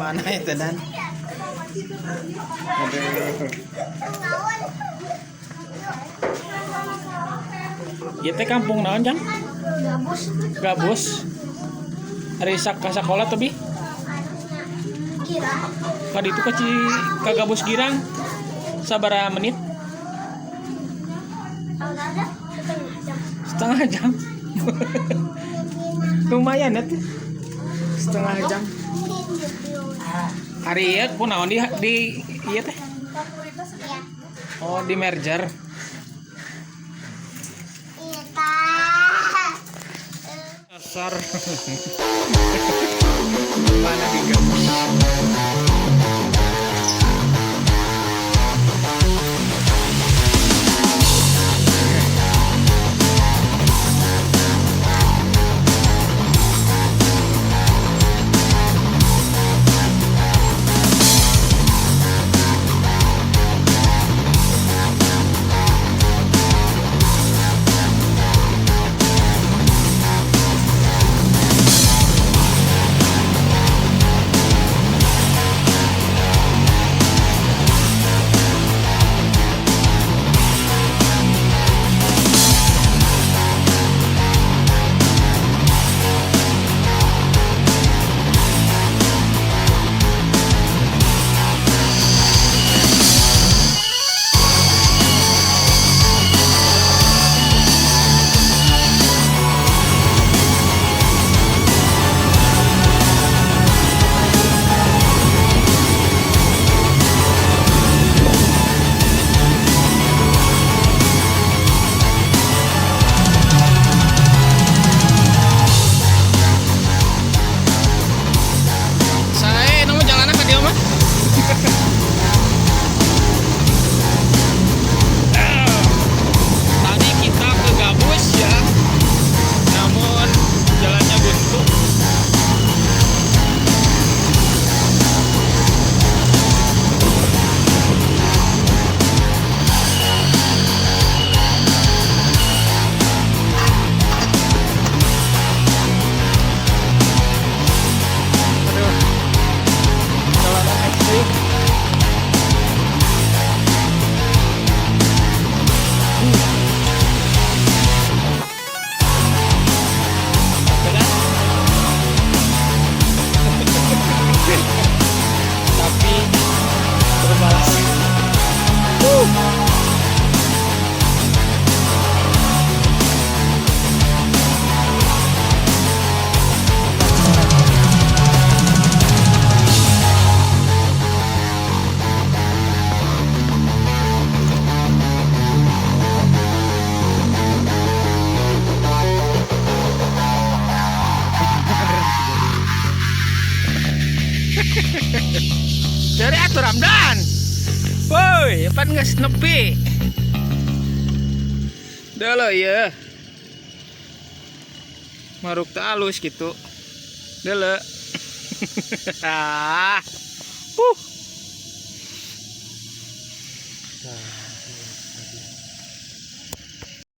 Mana itu dan? Aduh. Ieu teh kampung naon, Jang? Gabus. Gabus. Ari ka sakola tebih? Kira. Ka ditu ka Ci ka Gabus Girang. Sabaraha menit? Ada setengah jam. Setengah jam. Lumayan ya tuh. Setengah jam. Hari ieu kunaon di ieu teh? Oh, di merger. Asar. Mana di Gabus? Saya nemu jalan ka dieu mah. Tadi kita ke Gabus ya. Namun jalannya buntu. Aduh. Jalanan ekstrim. Benar? Tapi berbalas. Dari atur Ramdan. Woi, pan geus nepi. Dulu ya. Maruk teh alus gitu. Dulu. Ah.